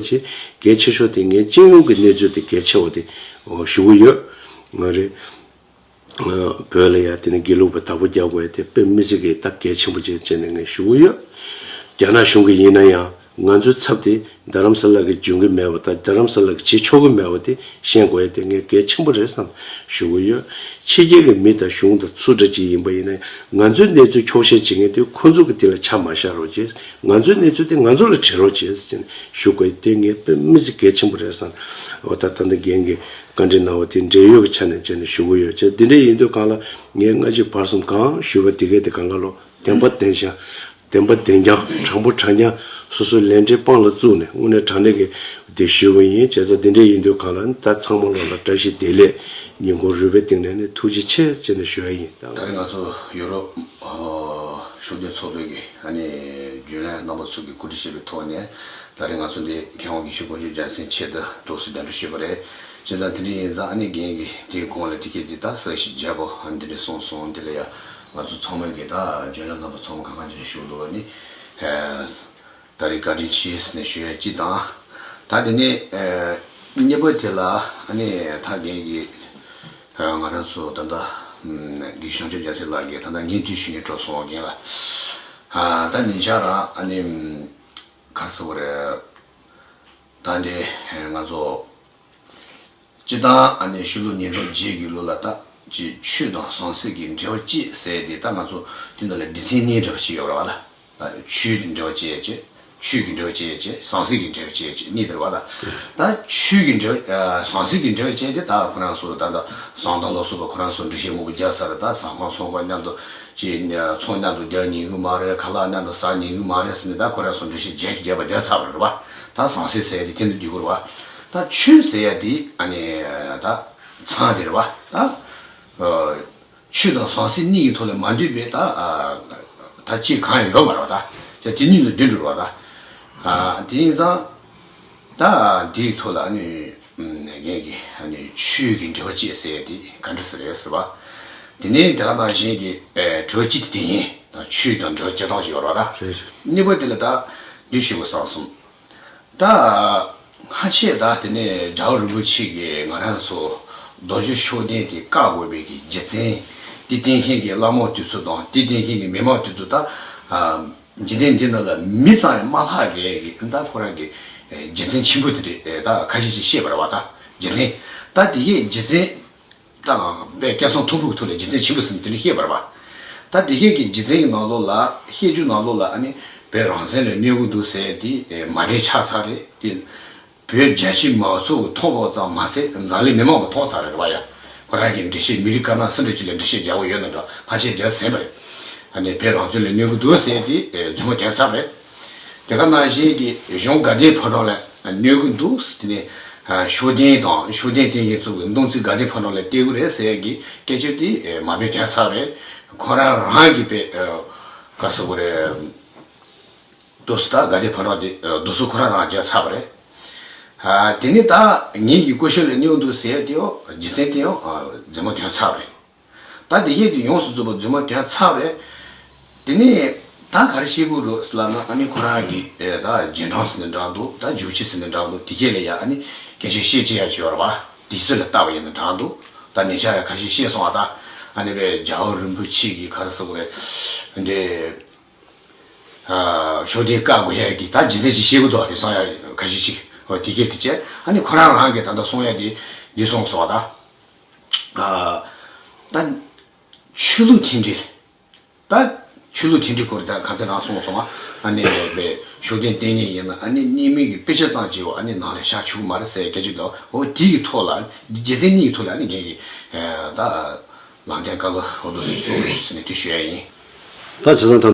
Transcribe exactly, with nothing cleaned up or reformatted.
ཆེ། གལ་ཆེ་ཤོས་དེ་ངས་སྤྱི་ཡོངས་ཀྱི་གནས་ཚུལ་དེ་གལ་ཆེ་བ་དེ་ཞུ་གི་ཡོད། ང་རེད། བོད་ལ་ཡ་དེ་ནི་དགེ་ལུགས་པ་བདག་པོ་རྒྱག་དགོས་དེ་དཔེ་མི་སྲིད་ཀྱི་སྟབས་གལ་ཆེན་པོ་ཅིག་བྱས་ནས་ངས་ཞུ་གི་ཡོད། རྒྱ་ནག་གཞུང་གིས་ཡིན་ན་ཡང་ང་ཚོའི་ཚབ་དེ་རྡ་རམ་ས་ལ་གི་འཇོན་གི་མེད་པ་དང་རྡ་རམ་ས་ལ་གི་བྱེད་ཆོག་གི་མེད་པ་དེ་ཤེས་དགོས་དེ་ངས་གལ་ཆེན་པོ་རེད་བསམ་ཞུ་གི་ཡོད། ཕྱི་རྒྱལ་གྱི་མི་དང་གཞུང་དང་སུ་འདྲ་ཅིག་ཡིན་པ་ཡིན་ན་ང་ཚོའི་གནས་ཚུལ་འཁྱོག་བཤད་བྱེད་མཁན་དེ་ཁོ་ཚོ་གི་དེ་ལ་ཆ་མ་བཞག་རོགས་བྱེད། ང་ཚོའི་གནས་ཚུལ་དེ་ང་ཚོ་ལ་དྲི་རོགས་བྱེད་ཟེར་ནས་ཞུ་དགོས་དེ་ངས་དཔེ་མི་སྲིད་གལ་ཆེན་པོ་རེད་བསམ། འོ་ད་ད་ལྟ་རྒན་གྱིས་བཀའ་འདྲི་གནང་བ་དེ་འབྲེལ་ཡོད་ཀྱི་ཆ་ནས་བྱས་ནས་ཞུ་གི་ཡོད་ཅེས་འདི་འདྲ་ཡིན་དུས་གང་ལ་ངས་སྔ་ཕྱི་བར་གསུམ་གང་ཞུས་པ་དེ་གས་དེ་གང་ག་ལོ་བདེན་པ་བདེན་ཤ། བདེན་པ་བདེན་རྐྱང་དྲང་པོ་དྲང་རྐྱང་སོ་སོའི་ལས་འབྲས་དཔང་ལ་བཙུགས་ནས་དངོས་གནས་དྲང་གནས་ཀྱི་དེ་ཞུས་པ་ཡིན། བྱས་ཙང་འདི་འདྲ་ཡིན་དུས་གང་ལ་ད་ཚང་མ་ལོ་ལ་བཀྲ་ཤིས་བདེ་ལེགས་ཉིན་གུང་རོལ་པའི་སྟེང་ནས་ནི་ཐུགས་རྗེ་ཆེ་ཟེར་ནས་ཞུ་ཡ་ཡིན། ད་ད་རེས་ང་ཚོ་ཡོ་རོབ་ཤུགས་ལྡན་ཚོགས་པའི་གི་ཨ་ནི་རྒྱུན་ལས་རྣམ་པ་ཚོ་གི་གོ་སྒྲིག་བྱས་པའི་ཐོག་ནས་ད་རེས་ང་ཚོ་འདི་མཁས་དབང་དགེ་བཤེས་དཀོན་མཆོག་རྒྱལ་མཚན་ཆེད་དུ་ཏོག་ཙམ་གདན་འདྲེན་ཞུས་པ་རེད། བྱས་ཙང་དེ་འདྲ་ཡིན་ཙང་ཨ་ནི་རྒན་གྱིས་དེའི་གོང་ལ་དེ་གས་འདི་ད་གསལ་བཤད་བརྒྱབ་པ་ཨ་ནི་འདི་འདྲ་གསུངས་སོང་། དེ་ལ་ཡ་ང་ཚོ་ཚང་མས་གི་ད་རྒྱུན་ལས་རྣམ་པ་ཚང་མ་གང་ག་ཅིག་ཞུ་འདུག་ཨ་ནི་ད་རེས་བཀའ་དྲིན་ཆེ་ཟེར་ནས་ཞུ་ཡ་གཅིག་དང་། ད་དེ་ནས་གཉིས་པ་དེ་ལ་ཨ་ནི་ད་རྒན་གྱིས་ང་རང་ཚོ་ད་ལྟ་དགེ་བཤེས་དཀོན་མཆོག་རྒྱལ་མཚན་ལགས་ཀྱིས་ད་ལྟ་སྙན་ཐོའི་ཞུ་སྙན་སྤྲོད་སོང་རྒན་ལགས། ད་ཉེ་ཆར་རང་ཨ་ནི་ག་རེ་ཟེར་དགོས་རེད། ད་འདི་ང་ཚོ་སྤྱི་བཏང་ཨ་ནི་ཕྱི་ལོ་ཉིས་སྟོང་བརྒྱད་ཀྱི་ལོ་ལ་ད་ཅི་ཆོས་དང་ཟང་ཟིང་གི་འབྲེལ་བ་བཅད་ཟེར་དེ་ད་ང་ཚོ་དེ་འདྲ་ལ་སྡེ་ཚན་གཉིས་འདྲ་བ་ཞིག་ཡོད་རེད་བ་ད། ཆོས་ཀྱི་འབྲེལ་བ་བཅད་བྱས། ཆོས་ཀྱི་འབྲེལ་བ་བཅད་བྱས་ཟང་ཟིང་གི་འབྲེལ་བ་བཅད་བྱས་གཉིས་འདྲ་བ་ད། ད་ཆོས་ཀྱི་འབྲེལ་བ་ཟང་ཟིང་གི་འབྲེལ་བ་བཅད་དེ་ད་ཁོ་རང་ཚོ་ད་ད་ཟང་ཐང་ལོ་སོགས་པ་ཁོ་རང་ཚོ་འགྲུལ་བཞུད་མང་པོ་རྒྱག་ས་རེད། ད་ཟ་ཁང་ཚོང་ཁང་མཉམ་དུ་ཅི་ཚོང་མཉམ་དུ་རྒྱག་ཉན་གི་མ་རེད། ཁ་ལག་མཉམ་དུ་ཟ་ཉན་གི་མ་རེད་ཟེར་ནས་ད་ཁོ་རང་ཚོ་འགྲུལ་བཞུད་རྒྱག་རྒྱག་པ་རྒྱག་ཚར་བ་རེད་བ། ད་ཟང་ཟིང་ཟེར་ཡ་དེ་དེ་འདུག་རྒྱུ་རེད་བ། ད་ཆོས་ཟེར་ཡ་དེ་ཨ་ནི་ད་ཚང་དེ་རེད་བ། ད་ཆོས་དང་ཟང་ཟིང་གཉིས་ཀྱི་ཐོག་ལ་མ་འདུས་པའི་ད་ད་ཅིག་གང་ཡང་ཡོད་མ་རེད་བ། ད་དེ་གཉིས་ལ་འདུས་འགྲོ་རེད་བ། ད་དེ་ཡིན་ཙང་ད་དེའི་ཐོག་ལ་ཨ་ནི་རྒན་གྱིས་ཨ་ནི་ཆོས་ཀྱི་འབྲེལ་བ་བཅད་ཟེར་ཡ་དེ་ག་འདྲ་ཟེར་རེད་ཟེར་བ། དེ་ནས་དེ་ག་ནང་བཞིན་གྱི་འབྲེལ་བ་གཅིག་དེ་དེ་ཡིན། ད་ཆོས་དང་འབྲེལ་བ་བཅད་སྟངས་ཤིག་ཡོད་རེད་བ། ད་རེད་རེད། གཉིས་པ་དེ་ལ་ད་འདུས་ཤིག་གོ་བསམ་སོང་། ད་སྔ་ཕྱི་ད་དེ་ནས་རྒྱལ་བ་རིན་པོ་ཆེ་གིས་ང་རང་ཚོ་རྡོ་རྗེ་ཤུགས་ལྡན་དེ་བཀག་དགོས་པའི་གི་རྒྱུ་མཚན། དེ་བསྟེན་མཁན་གྱི་བླ་མ་དེ་ཚོ་དང་དེ་བསྟེན་མཁན་གྱི་མི་མང་དེ་ཚོ་ད་འཇིག་རྟེན་འདི་ནང་ལ་མི་ཙམ་ཡང་མ་ལྷག་གི་གི་ད་ཁོ་རང་གི་རྒྱུ་མཚན་ཆེན་པོ་དེ་རེད། ད་ཁ་ཤས་ཅིག་བཤད་པ་རེད་བ། ད་རྒྱུ་མཚན་ད་དེ་གའི་རྒྱུ་མཚན། དང་དཔེ་སྐལ་བཟང་མཐོན་པོ་གི་ཐོག་ལ་རྒྱུ་མཚན་ཆེན་པོ་ཟེར་ནས་དེ་འདྲ་བཤད་པ་རེད་བ། ད་དེ་གས་ཀྱི་རྒྱུ་མཚན་གྱི་ནང་ལོགས་ལ་བཤད་རྒྱུ་ནང་ལོགས་ལ་ཨ་ནི་བོད་རང་བཙན་ལ་གནོད་གི་འདུག་ཟེར་དེ་མ་བདེན་ཆགས་ཚར་རེད་དེ། བོད་རྒྱལ་སྤྱིའི་མང་ཚོགས་ཀྱིས་མཐོང་བ་ཙམ་མ་ཟད་འཛམ་གླིང་མི་མང་གིས་མཐོང་ཚར་རེད་བ་ཡ། ཁོ་རང་གིས་འགྲེལ་བཤད་མི་རིགས་སྐད་ནང་སུ་འདྲ་ཅིག་ལ་འགྲེལ་བཤད་རྒྱག་དགོས་ཡོད་ན་འདྲ་ཁ་ཤས་རྒྱག་ཟིན་པ་རེད། ཨ་ནི་བོད་རང་བཙན་ལ་གནོད་གི་འདུག་ཟེར་དེ་རྫུན་མ་བཏོན་ཚར་རེད། དེ་ག་ནང་བཞིན་གྱི་གཞུང་དགའ་ལྡན་ཕོ་བྲང་ལ་གནོད་ཀྱི་འདུག་དེ་ནས་ཤུགས་ལྡན་དང་ཤུགས་ལྡན་བསྟེན་མཁན་ཚོ་གི་མདུང་རྩེ་དགའ་ལྡན་ཕོ་བྲང་ལ་གཏད་ཀྱི་རེད་ཟེར་གྱི་སྐད་ཆ་དེ་མ་དཔེ་བཏོན་ཚར་རེད། ཁོ་རང་རང་གི་དཔེ་ག་ཟེར་དགོས་རེད། འདུག་སེ་ད་དགའ་ལྡན་ཕོ་བྲང་དེ་འདུག་སེ་ཁོ་རང་རང་བརྒྱབ་ཚར་བ་རེད། དེ་ནས་ད་ངེད་ཀྱི་སྐུ་ཞབས་ལ་གནོད་འདུག་ཟེར་དེའོ་རྒྱུ་མཚན་དེའོ་རྫུན་མ་བཏོན་ཚར་བ་རེད། ད་དེ་གས་དེ་ཡོངས་སུ་རྫོགས་པ་རྫུན་མ་བཏོན་ཚར་བས། དེ་ནས་ད་ག་རེ་བཤད་དགོས་རེད་ཟེར་ལབ་ན་ཨ་ནི་ཁོ་རང་གི་ད་རྗེས་འབྲང་ཟེར་ནས་འདྲ་འདུག་ད་འཇུག་ཆི་ཟེར་ནས་འདྲ་འདུག་དེ་གས་ལ་ཡ་ཨ་ནི་སྐད་ཆ་བཤད་ཅི་ཡ་ཅི་ཡོད་རེད་བ། དེ་ཚོ་ལ་ལྟ་བ་ཡིན་ན་འདྲ་འདུག་ད་ཉེ་ཆར་ཡ་ཁ་ཤས་བཤད་སོང་བ། ད་ཨ་ནི་བས་རྒྱལ་བ་རིན་པོ་ཆེ་གི་ག་རེ་ཟེར་དགོས་རེད་འདི། ཤོག་ལྡན་བཀག་དགོས་ཡ་གི་ད་རྒྱུ་མཚན་ཅིག་བཤད་དགོས་འདུག་དེང་སང་ཡ་ཁ་ཤས་ཅིག་ཧོ་དེ་གས་དེ་བྱས་ཨ་ནི་ཁོ་རང་རང་གིས་ད་ལྟ་གསུང་ཡ་དེ་འདི་གསུངས་སོང་བ་ད། ད་ཆོས་ལུགས་མཐུན་སྒྲིལ། ད་ཆོས་ལུགས་མཐུན་སྒྲིལ་སྐོར་ད་ག་ཚོད་རང་གསུངས་སོང་བ། ཨ་ནི་བས་ཤོག་ལྡན་བསྟེན་མཁན་ཡིན་ན་ཨ་ནི་གཉིས་མིན་གྱི་དཔེ་ཆ་ཙམ་ཅིག་ཨ་ནི་ནང་ལ་བཞག་ཆོག་གི་མ་རེད་ཟེར་སྐད་ཆ་འདུག་འོ་དེ་གི་ཐོག་ལ་རྒྱུ་མཚན་གཉིས་ཀྱི་ཐོག་ལ་ཨ་ནི་རྒན་གྱིས་ད། ལམ་སྟོན་བཀའ་སློབ་འོ་དོ་སོ་སོ་ཟེར་ནས་དེ་ཞུ་ཡ་ཡིན། ད་བྱས་ཙང་ད་